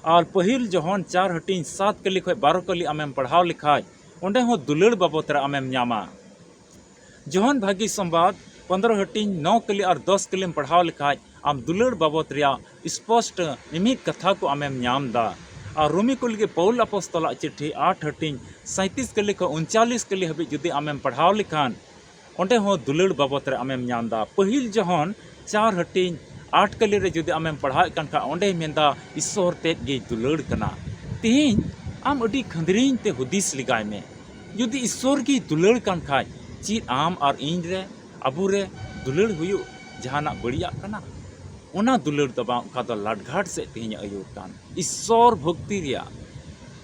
ᱟᱨ ᱯᱟᱹᱦᱤᱞ ᱡᱚᱦᱚᱱ ᱪᱟᱨ ᱦᱟᱹᱴᱤᱧ ᱥᱟᱛ ᱠᱟᱹᱞᱤ ᱠᱷᱚᱡ ᱵᱟᱨᱚ ᱠᱟᱹᱞᱤ ᱟᱢᱮᱢ ᱯᱟᱲᱦᱟᱣ ᱞᱮᱠᱷᱟᱡ, ᱚᱸᱰᱮ ᱦᱚᱸ ᱫᱩᱞᱟᱹᱲ ᱵᱟᱵᱚᱛ ᱨᱮ ᱟᱢᱮᱢ ᱧᱟᱢᱟ᱾ ᱡᱚᱦᱚᱱ ᱵᱷᱟᱹᱜᱤ ᱥᱚᱢᱵᱟᱫ ᱯᱚᱱᱫᱽᱨᱚ ᱦᱟᱹᱴᱤᱧ ᱱᱚ ᱠᱟᱹᱞᱤ ᱟᱨ ᱫᱚᱥ ᱠᱟᱹᱞᱤᱢ ᱯᱟᱲᱦᱟᱣ ᱞᱮᱠᱷᱟᱡ, ᱟᱢ ᱫᱩᱞᱟᱹᱲ ᱵᱟᱵᱚᱛ ᱨᱮᱭᱟᱜ ᱥᱯᱚᱥᱴ ᱢᱤᱢᱤᱫ ᱠᱟᱛᱷᱟ ᱠᱚ ᱟᱢᱮᱢ ᱧᱟᱢ ᱮᱫᱟ᱾ ᱟᱨ ᱨᱳᱢᱤ ᱠᱚ ᱞᱟᱹᱜᱤᱫ ᱯᱟᱹᱣᱩᱞ ᱟᱯᱚᱥᱛᱚᱞᱟᱜ ᱪᱤᱴᱷᱤ ᱟᱴ ᱦᱟᱹᱴᱤᱧ ᱥᱟᱸᱭᱛᱤᱥ ᱠᱟᱹᱞᱤ ᱠᱷᱚᱱ ᱩᱱᱪᱟᱞᱤᱥ ᱠᱟᱹᱞᱤ ᱦᱟᱹᱵᱤᱡ ᱡᱩᱫᱤ ᱟᱢᱮᱢ ᱯᱟᱲᱦᱟᱣ ᱞᱮᱠᱷᱟᱱ, ᱚᱸᱰᱮ ᱦᱚᱸ ᱫᱩᱞᱟᱹᱲ ᱵᱟᱵᱚᱛ ᱨᱮ ᱟᱢᱮᱢ ᱧᱟᱢ ᱮᱫᱟ᱾ ᱯᱟᱹᱦᱤᱞ ᱡᱚᱦᱚᱱ ᱪᱟᱨ ᱦᱟᱹᱴᱤᱧ ᱟᱴᱠᱟᱞᱤ ᱨᱮ ᱡᱩᱫᱤ ᱟᱢᱮᱢ ᱯᱟᱲᱦᱟᱣᱮᱫ ᱠᱟᱱ ᱠᱷᱟᱱ, ᱚᱸᱰᱮ ᱢᱮᱱᱫᱟ ᱤᱥᱥᱚᱨ ᱛᱮᱫ ᱜᱮᱭ ᱫᱩᱞᱟᱹᱲ ᱠᱟᱱᱟ᱾ ᱛᱮᱦᱮᱧ ᱟᱢ ᱟᱹᱰᱤ ᱠᱷᱟᱹᱱᱫᱽᱨᱤᱧ ᱛᱮ ᱦᱩᱫᱤᱥ ᱞᱮᱜᱟᱭ ᱢᱮ, ᱡᱩᱫᱤ ᱤᱥᱥᱚᱨ ᱜᱮᱭ ᱫᱩᱞᱟᱹᱲ ᱠᱟᱱ ᱠᱷᱟᱡ, ᱪᱮᱫ ᱟᱢ ᱟᱨ ᱤᱧ ᱨᱮ, ᱟᱵᱚ ᱨᱮ ᱫᱩᱞᱟᱹᱲ ᱦᱩᱭᱩᱜ ᱡᱟᱦᱟᱱᱟᱜ ᱵᱟᱹᱲᱤᱡᱟᱜ ᱠᱟᱱᱟ? ᱚᱱᱟ ᱫᱩᱞᱟᱹᱲ ᱫᱚ ᱵᱟᱝ, ᱚᱠᱟ ᱫᱚ ᱞᱟᱰᱜᱷᱟᱴ ᱥᱮᱫ ᱛᱮᱦᱮᱧ ᱟᱹᱭᱩᱨ ᱠᱟᱱ ᱤᱥᱥᱚᱨ ᱵᱷᱚᱠᱛᱤ ᱨᱮᱭᱟᱜ,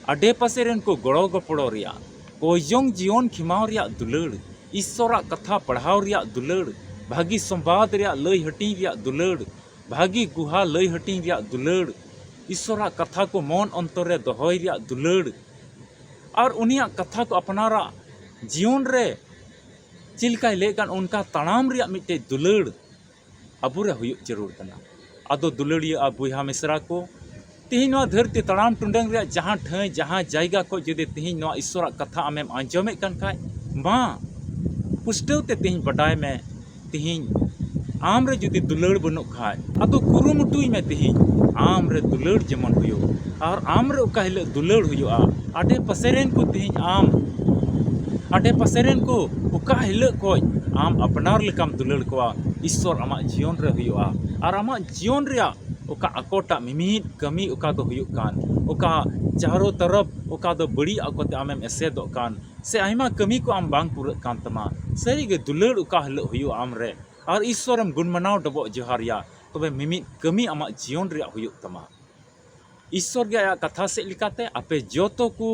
ᱟᱰᱮ ᱯᱟᱥᱮ ᱨᱮᱱ ᱠᱚ ᱜᱚᱲᱚ ᱜᱚᱯᱚᱲᱚ ᱨᱮᱭᱟᱜ, ᱠᱚᱭᱡᱚᱝ ᱡᱤᱭᱚᱱ ᱠᱷᱮᱢᱟᱣ ᱨᱮᱭᱟᱜ ᱫᱩᱞᱟᱹᱲ, ᱤᱥᱥᱚᱨᱟᱜ ᱠᱟᱛᱷᱟ ᱯᱟᱲᱦᱟᱣ ᱨᱮᱭᱟᱜ ᱫᱩᱞᱟᱹᱲ, ᱵᱷᱟᱹᱜᱤ ᱥᱚᱢᱵᱟᱫ ᱨᱮᱭᱟᱜ ᱞᱟᱹᱭ ᱦᱟᱹᱴᱤᱧ ᱨᱮᱭᱟᱜ ᱫᱩᱞᱟᱹᱲ, ᱵᱷᱟᱹᱜᱤ ᱜᱩᱦᱟ ᱞᱟᱹᱭ ᱦᱟᱹᱴᱤᱧ ᱨᱮᱭᱟᱜ ᱫᱩᱞᱟᱹᱲ, ᱤᱥᱥᱚᱨᱟᱜ ᱠᱟᱛᱷᱟ ᱠᱚ ᱢᱚᱱ ᱚᱱᱛᱚᱨ ᱨᱮ ᱫᱚᱦᱚᱭ ᱨᱮᱭᱟᱜ ᱫᱩᱞᱟᱹᱲ, ᱟᱨ ᱩᱱᱤᱭᱟᱜ ᱠᱟᱛᱷᱟ ᱠᱚ ᱟᱯᱱᱟᱨᱟᱜ ᱡᱤᱭᱚᱱ ᱨᱮ ᱪᱮᱫ ᱞᱮᱠᱟᱭ ᱞᱟᱹᱭᱮᱫ ᱠᱟᱱ, ᱚᱱᱠᱟ ᱛᱟᱲᱟᱢ ᱨᱮᱭᱟᱜ ᱢᱤᱫᱴᱮᱡ ᱫᱩᱞᱟᱹᱲ ᱟᱵᱚ ᱨᱮ ᱦᱩᱭᱩᱜ ᱡᱟᱹᱨᱩᱲ ᱠᱟᱱᱟ᱾ ᱟᱫᱚ ᱫᱩᱞᱟᱹᱲᱤᱭᱟᱹ ᱟᱨ ᱵᱚᱭᱦᱟ ᱢᱤᱥᱨᱟ ᱠᱚ, ᱛᱮᱦᱮᱧ ᱱᱚᱣᱟ ᱫᱷᱟᱹᱨᱛᱤ ᱛᱟᱲᱟᱢ ᱴᱩᱰᱟᱹᱝ ᱨᱮᱭᱟᱜ ᱡᱟᱦᱟᱸ ᱴᱷᱟᱹᱭ, ᱡᱟᱦᱟᱸ ᱡᱟᱭᱜᱟ ᱠᱷᱚᱱ ᱡᱩᱫᱤ ᱛᱮᱦᱮᱧ ᱱᱚᱣᱟ ᱤᱥᱥᱚᱨᱟᱜ ᱠᱟᱛᱷᱟ ᱟᱢᱮᱢ ᱟᱸᱡᱚᱢᱮᱫ ᱠᱟᱱ ᱠᱷᱟᱡ, ᱢᱟ ᱯᱩᱥᱴᱟᱹᱣ ᱛᱮ ᱛᱮᱦᱮᱧ ᱵᱟᱰᱟᱭ ᱢᱮ, ᱛᱮᱦᱮᱧ ᱟᱢ ᱨᱮ ᱡᱩᱫᱤ ᱫᱩᱞᱟᱹᱲ ᱵᱟᱹᱱᱩᱜ ᱠᱷᱟᱡ, ᱟᱫᱚ ᱠᱩᱨᱩᱢᱩᱴᱩᱭ ᱢᱮ ᱛᱮᱦᱮᱧ ᱟᱢ ᱨᱮ ᱫᱩᱞᱟᱹᱲ ᱡᱮᱢᱚᱱ ᱦᱩᱭᱩᱜ᱾ ᱟᱨ ᱟᱢ ᱨᱮ ᱚᱠᱟ ᱦᱤᱞᱳᱜ ᱫᱩᱞᱟᱹᱲ ᱦᱩᱭᱩᱜᱼᱟ, ᱟᱰᱮ ᱯᱟᱥᱮ ᱨᱮᱱ ᱠᱚ ᱛᱮᱦᱮᱧ ᱟᱢ, ᱟᱰᱮ ᱯᱟᱥᱮ ᱨᱮᱱ ᱠᱚ ᱚᱠᱟ ᱦᱤᱞᱳᱜ ᱠᱷᱚᱡ ᱟᱢ ᱟᱯᱱᱟᱨ ᱞᱮᱠᱟᱢ ᱫᱩᱞᱟᱹᱲ ᱠᱚᱣᱟ, ᱤᱥᱥᱚᱨ ᱟᱢᱟᱜ ᱡᱤᱭᱚᱱ ᱨᱮ ᱦᱩᱭᱩᱜᱼᱟ᱾ ᱟᱨ ᱟᱢᱟᱜ ᱡᱤᱭᱚᱱ ᱨᱮᱭᱟᱜ ᱚᱠᱟ ᱟᱠᱚᱴᱟᱜ ᱢᱤᱢᱤᱫ ᱠᱟᱹᱢᱤ ᱚᱠᱟ ᱫᱚ ᱦᱩᱭᱩᱜ ᱠᱟᱱ, ᱚᱠᱟ ᱪᱟᱨᱚ ᱛᱚᱨᱚᱯ ᱚᱠᱟ ᱫᱚ ᱵᱟᱹᱲᱤᱡ ᱟᱠᱚ ᱛᱮ ᱟᱢᱮᱢ ᱮᱥᱮᱫᱚᱜ ᱠᱟᱱ, ᱥᱮ ᱟᱭᱢᱟ ᱠᱟᱹᱢᱤ ᱠᱚ ᱟᱢ ᱵᱟᱝ ᱯᱩᱨᱟᱹᱜ ᱠᱟᱱ ᱛᱟᱢᱟ, ᱥᱟᱹᱨᱤᱜᱮ ᱫᱩᱞᱟᱹᱲ ᱚᱠᱟ ᱦᱤᱞᱳᱜ ᱦᱩᱭᱩᱜᱼᱟ ᱟᱢ ᱨᱮ, ᱟᱨ ᱤᱥᱥᱚᱨᱮᱢ ᱜᱩᱱ ᱢᱟᱱᱟᱣ ᱰᱚᱵᱚᱜ ᱡᱚᱦᱟᱨᱮᱭᱟ, ᱛᱚᱵᱮ ᱢᱤᱢᱤᱫ ᱠᱟᱹᱢᱤ ᱟᱢᱟᱜ ᱡᱤᱭᱚᱱ ᱨᱮᱭᱟᱜ ᱦᱩᱭᱩᱜ ᱛᱟᱢᱟ᱾ ᱤᱥᱥᱚᱨ ᱜᱮ ᱟᱭᱟᱜ ᱠᱟᱛᱷᱟ ᱥᱮᱫ ᱞᱮᱠᱟᱛᱮ ᱟᱯᱮ ᱡᱚᱛᱚ ᱠᱚ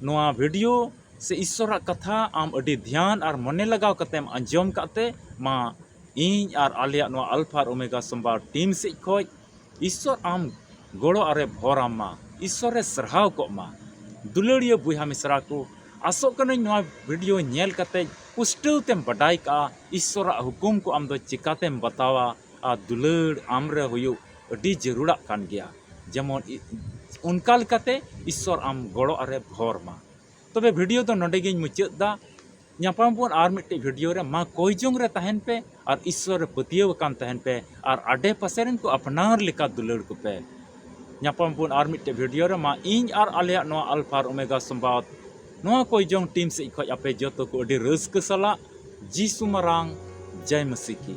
ᱱᱚᱣᱟ ᱵᱷᱤᱰᱤᱭᱳ ᱥᱮ ᱤᱥᱥᱚᱨᱟᱜ ᱠᱟᱛᱷᱟ ᱟᱢ ᱟᱹᱰᱤ ᱫᱷᱮᱭᱟᱱ ᱟᱨ ᱢᱚᱱᱮ ᱞᱟᱜᱟᱣ ᱠᱟᱛᱮᱢ ᱟᱸᱡᱚᱢ ᱠᱟᱜ ᱛᱮ, ᱢᱟ ᱤᱧ ᱟᱨ ᱟᱞᱮᱭᱟᱜ ᱱᱚᱣᱟ ᱟᱞᱯᱷᱟ ᱟᱨ ᱳᱢᱮᱜᱟ ᱥᱳᱢᱵᱟᱨ ᱴᱤᱢ ᱥᱮᱫ ᱠᱷᱚᱡ ᱤᱥᱥᱚᱨ ᱟᱢ ᱜᱚᱲᱚ ᱟᱨᱮ ᱵᱷᱚᱨ ᱟᱢ ᱢᱟ, ᱤᱥᱥᱚᱨᱮ ᱥᱟᱨᱦᱟᱣ ᱠᱚᱜ ᱢᱟ᱾ ᱫᱩᱞᱟᱹᱲᱤᱭᱟᱹ ᱵᱚᱭᱦᱟ ᱢᱤᱥᱨᱟ ᱠᱚ, ᱟᱥᱚᱜ ᱠᱟᱹᱱᱟᱹᱧ ᱱᱚᱣᱟ ᱵᱷᱤᱰᱤᱭᱳ ᱧᱮᱞ ᱠᱟᱛᱮ ᱯᱩᱥᱴᱟᱹᱣ ᱛᱮᱢ ᱵᱟᱰᱟᱭ ᱠᱟᱜᱼᱟ ᱤᱥᱥᱚᱨᱟᱜ ᱦᱩᱠᱩᱢ ᱠᱚ ᱟᱢ ᱫᱚ ᱪᱤᱠᱟᱛᱮᱢ ᱵᱟᱛᱟᱣᱟ, ᱟᱨ ᱫᱩᱞᱟᱹᱲ ᱟᱢ ᱨᱮ ᱦᱩᱭᱩᱜ ᱟᱹᱰᱤ ᱡᱟᱹᱨᱩᱲᱟᱜ ᱠᱟᱱ ᱜᱮᱭᱟ᱾ ᱡᱮᱢᱚᱱ ᱤ-, ᱚᱱᱠᱟ ᱞᱮᱠᱟᱛᱮ ᱤᱥᱥᱚᱨ ᱟᱢ ᱜᱚᱲᱚ ᱟᱨᱮ ᱵᱷᱚᱨ ᱢᱟ᱾ ᱛᱚᱵᱮ ᱵᱷᱤᱰᱤᱭᱳ ᱫᱚ ᱱᱚᱰᱮ ᱜᱤᱧ ᱢᱩᱪᱟᱹᱫ ᱫᱟ᱾ ᱧᱟᱯᱟᱢ ᱵᱚᱱ ᱟᱨ ᱢᱤᱫᱴᱮᱡ ᱵᱷᱤᱰᱤᱭᱳ ᱨᱮ᱾ ᱢᱟ ᱠᱚᱭ ᱡᱚᱝ ᱨᱮ ᱛᱟᱦᱮᱱ ᱯᱮ ᱟᱨ ᱤᱥᱥᱚᱨ ᱨᱮ ᱯᱟᱹᱛᱭᱟᱹᱣ ᱟᱠᱟᱱ ᱛᱟᱦᱮᱱ ᱯᱮ ᱟᱨ ᱟᱰᱮ ᱯᱟᱥᱮ ᱨᱮᱱ ᱠᱚ ᱟᱯᱱᱟᱨ ᱞᱮᱠᱟ ᱫᱩᱞᱟᱹᱲ ᱠᱚᱯᱮ᱾ ᱧᱟᱯᱟᱢ ᱵᱚᱱ ᱟᱨ ᱢᱤᱫᱴᱮᱡ ᱵᱷᱤᱰᱤᱭᱳ ᱨᱮ᱾ ᱢᱟ ᱤᱧ ᱟᱨ ᱟᱞᱮᱭᱟᱜ ᱱᱚᱣᱟ ᱟᱞᱯᱷᱟ ᱟᱨ ᱳᱢᱮᱜᱟ ᱥᱚᱢᱵᱟᱫ, ᱱᱚᱣᱟ ᱠᱚᱭ ᱡᱚᱝ ᱴᱤᱢ ᱥᱮᱫ ᱠᱷᱚᱡ ᱟᱯᱮ ᱡᱚᱛᱚ ᱠᱚ ᱟᱹᱰᱤ ᱨᱟᱹᱥᱠᱟᱹ ᱥᱟᱞᱟᱜ ᱡᱤᱥᱩ ᱢᱟᱨᱟᱝ ᱡᱟᱭ ᱢᱟᱹᱥᱤ ᱠᱤ᱾